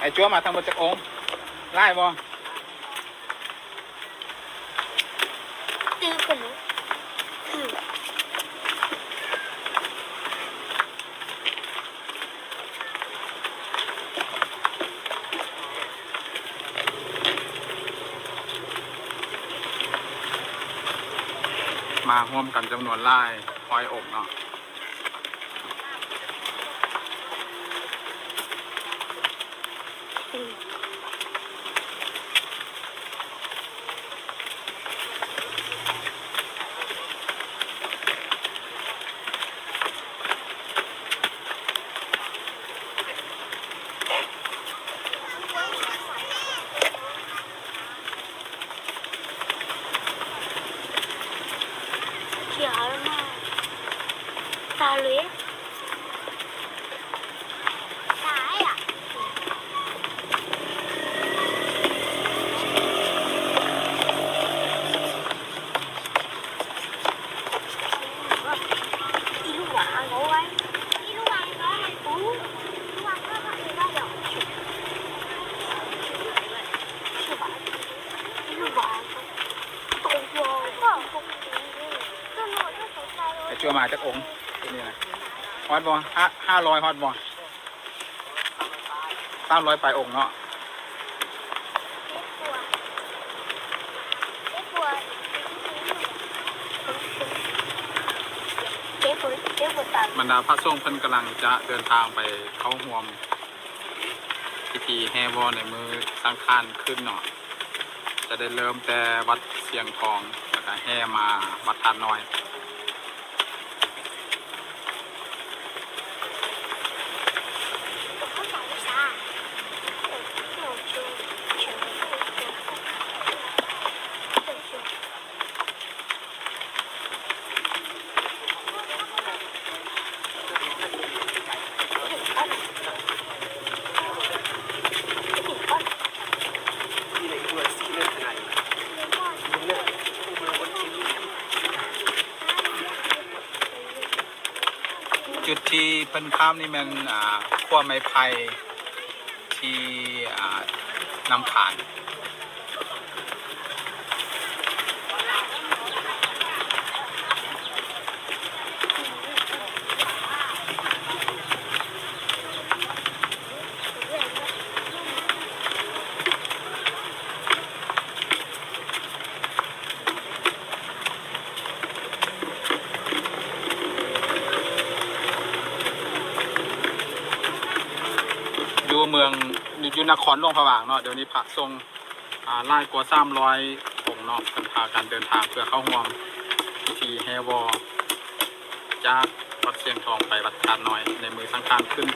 ໄອ້ຈົວມາທັງໝົດຈັກອົງ? ຫຼາຍບໍ່? ຕື່ມເພິ່ນເນາະ. ມາຮ່ວມກັນຈຳນວນຫຼາຍຮ້ອຍອົງເນາະ. ໄອ້ຈົວມາຈັກອົງ? ຕົວນີ້ນະ ຮອດບໍ່? ຫ້າ ຫ້າຮ້ອຍຮອດບໍ່? ສາມຮ້ອຍປາຍອົງເນາະ. ບັນດາພະສົງເພິ່ນກຳລັງຈະເດີນທາງໄປເຂົ້າຮ່ວມພິທີແຫ່ວໍໃນມື້ສັງຂານຂຶ້ນເນາະ. ຈະໄດ້ເລີ່ມແຕ່ວັດຊຽງທອງ ແລ້ວກະແຫ່ມາວັດທາດນ້ອຍ. ຈຸດທີ່ເພິ່ນຂ້າມນີ້ແມ່ນ ອ່າ ຂົວໄມ້ໄຜ່ທີ່ ອ່າ ນ້ຳຂານ. ຢູ່ເມືອງ ຢູ່ນະຄອນຫຼວງພະບາງເນາະ, ດຽວນີ້ພະສົງ ອ່າ ຫຼາຍກວ່າສາມຮ້ອຍອົງເນາະ ເພິ່ນພາກັນເດີນທາງເພື່ອເຂົ້າຮ່ວມພິທີແຫ່ວໍ ຈາກວັດຊຽງທອງໄປວັດທາດນ້ອຍໃນມື້ສັງຂານຂຶ້ນ.